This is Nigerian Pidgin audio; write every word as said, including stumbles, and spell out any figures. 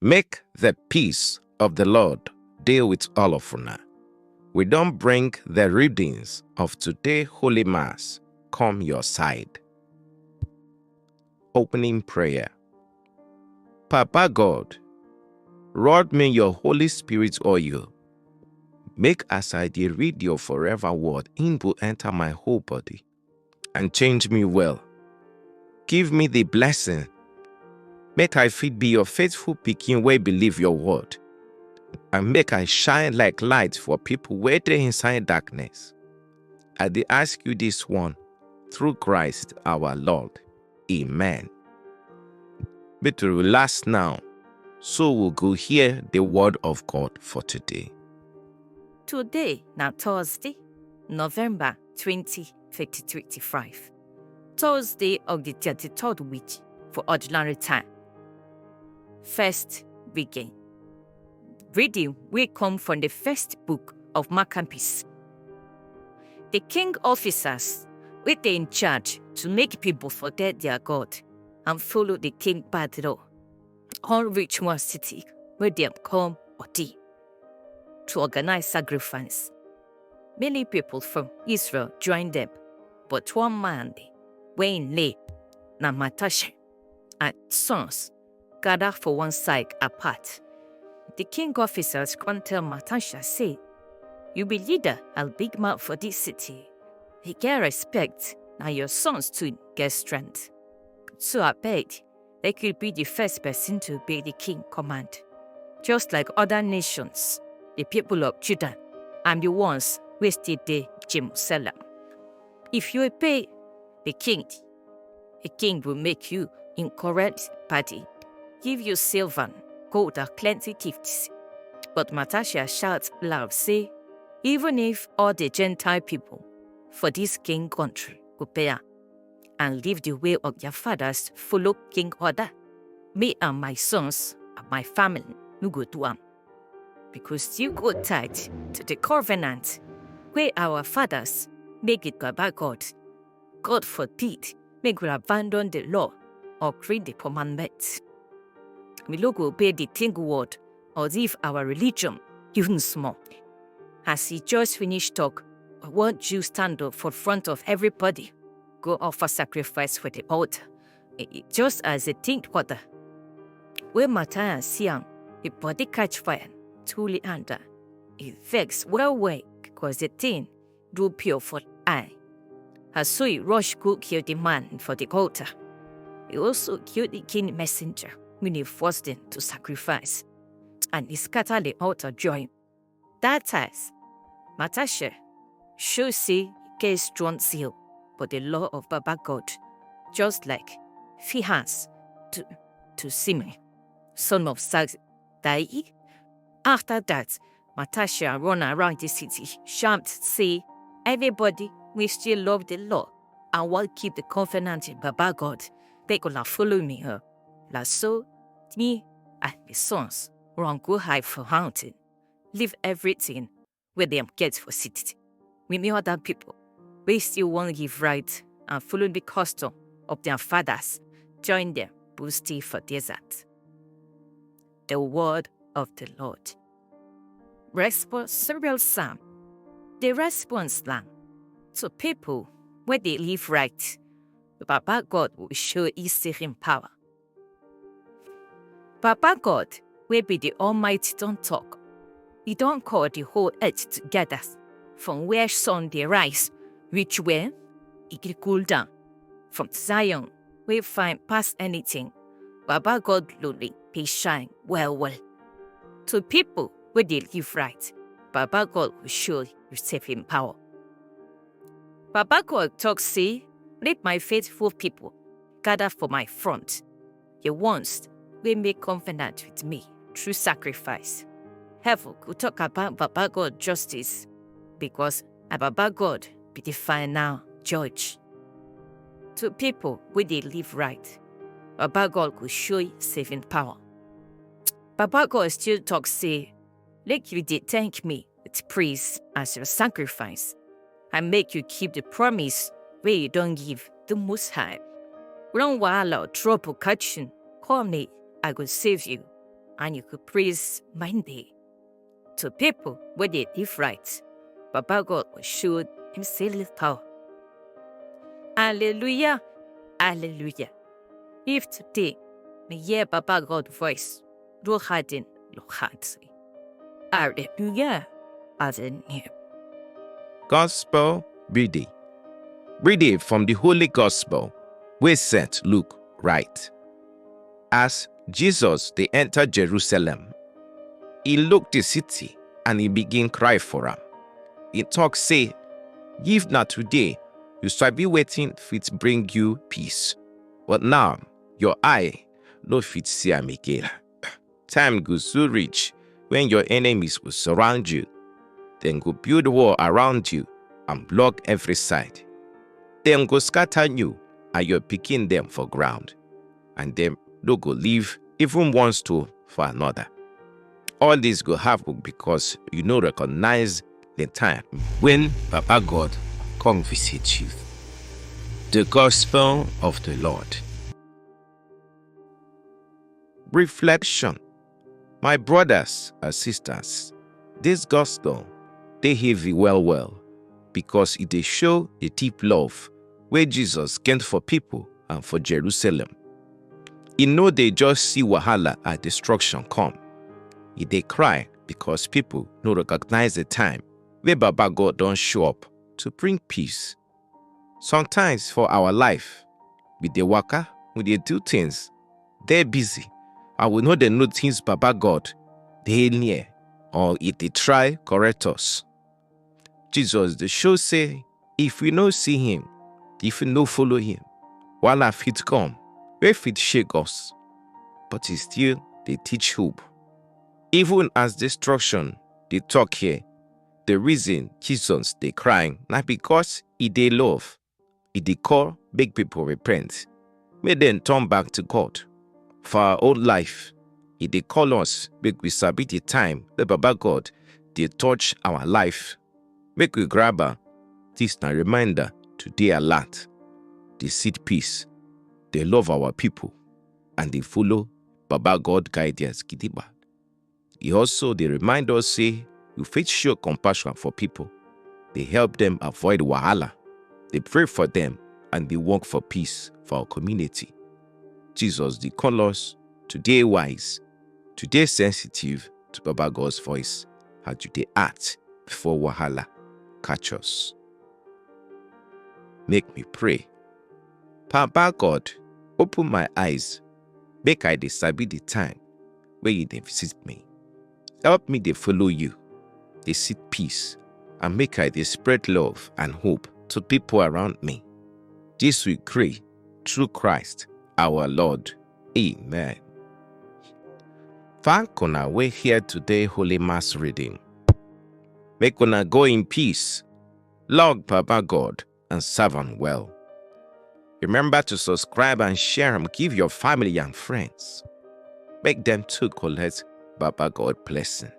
Make the peace of the Lord dey with all of una. We don bring the readings of today Holy Mass come your side. Opening prayer. Papa God, rod me your Holy Spirit oil. Make as I dey read your forever word, im go enter my whole body and change me well. Give me the blessing. Make I fit be your faithful pikin wey believe your word. And make I shine like light for people wey dey inside darkness. I dey ask you this one through Christ our Lord. Amen. Make to relax now, so we go hear the word of God for today. Today na Thursday, November twenty, twenty twenty-five. Thursday of the thirty-third week for ordinary time. First reading. Reading wey come from the first book of Maccabees. The king officers wey dey in charge to make people forget their God and follow the king bad law come reach one city wey dem call Odi to organize sacrifice. Many people from Israel join them, but one man wey im name na Matashe and sons gather for one side apart. The king officers come tell Matashe say, "You be leader and big man for this city. You get respect, and your sons too get strength. So abeg, make you be the first person to obey the king command. Just like other nations, the people of Judah, I'm the ones wey still dey Jerusalem. If you obey the king, the king will make you im correct body, give you silver, gold, and plenty gifts." But Matasha shout loud say, "Even if all the Gentile people for this king country go pay am and leave the way of their fathers follow king order, me and my sons and my family no go do am. Because you go tight to the covenant wey our fathers make with Baba God. God forbid make we abandon the law or break the commandment. We no go obey the king word or leave our religion even small." As he just finish talk, one Jew stand up for front of everybody, go offer sacrifice for the altar, e- e- just as the king order. When Matthias see am, him body catch fire, truly anger. He vex well well because the thing do pure for eye. And so he rush go kill the man for the altar. He also kill the king messenger when he forced them to sacrifice. And he scatter the altar join. That time, Matashe show say he get strong zeal for the law of Baba God, just like Phinehas to, to Simon, son of Sadai. After that, Matasha run around the city, shout say, "Everybody wey still love the law and wan keep the covenant with Baba God, make una follow me." Huh? Na so me and my sons run go hide for mountain, leave everything wey dem get for city. We meet other people wey still wan give right and follow the custom of their fathers, join them go stay for desert. The word of the Lord. Responsorial Psalm. The response na to people wey dey live right. Baba God will show his saving power. Baba God, wey be the Almighty, don talk. He don call the whole earth together, from where sun dey rise reach where e dey cool down. From Zion, wey fine pass anything, Baba God glory dey shine well well. To people wey dey live right, Baba God go show you saving power. Baba God talk say, "Make my faithful people gather for my front, the ones wey make covenant with me through sacrifice." Heaven go talk about Baba God justice, because na Baba God be the final judge. To people wey dey live right, Baba God go show you saving power. Baba God still talk say, "Make you dey thank me with praise as your sacrifice, and make you keep the promise wey you don give the Most High. When wahala or trouble catch you, call me, I go save you, and you go praise Monday. To people wey dey live right, Baba God go show him saving power. Hallelujah, hallelujah. If today we hear Baba God voice, no harden your heart. Hallelujah, hallelujah. Gospel reading. Reading from the Holy Gospel wey Saint Luke write. As Jesus dey enter Jerusalem, he look the city and he begin cry for am. He talk say, "If na today you sabi wetin fit bring you peace, but now your eye no fit see am again. Time go soon reach when your enemies will surround you. Dem go build wall around you and block every side. Dem go scatter you and your pikin dem for ground, and dem no go leave even one stone for another. All this go happen because you no recognize the time when Baba God come visit you." The Gospel of the Lord. Reflection. My brothers and sisters, this gospel dey heavy well well because e dey show the deep love wey Jesus get for people and for Jerusalem. E no dey just see wahala and destruction come. E dey cry because people no recognize the time wey Baba God don show up to bring peace. Sometimes for our life, we dey waka, we dey do things, dey busy, and we no dey notice Baba God dey near or e dey try correct us. Jesus dey show say if we no see him, if we no follow him, wahala fit come wey fit shake us, but he still dey teach hope. Even as destruction dey talk here, the reason Jesus dey cry na because e dey love. E dey call make people repent, make dem turn back to God. For our own life, e dey call us make we sabi the time wey Baba God dey touch our life. Make we grab am. This na reminder to dey alert, dey seek peace, dey love our people, and dey follow Baba God guidance gidigba. E also dey remind us say we fit show compassion for people, dey help dem avoid wahala, dey pray for dem, and dey work for peace for our community. Jesus dey call us to dey wise, to dey sensitive to Baba God's voice, and to dey act before wahala catch us. Make me pray. Papa God, open my eyes, make I dey sabi the time wey you dey visit me. Help me dey follow you, dey seek peace, and make I dey spread love and hope to people around me. This we pray through Christ our Lord. Amen. Thank una wey hear today Holy Mass reading. Make una go in peace, love Papa God, and serve am well. Remember to subscribe and share am give your family and friends. Make dem too collect Baba God blessing.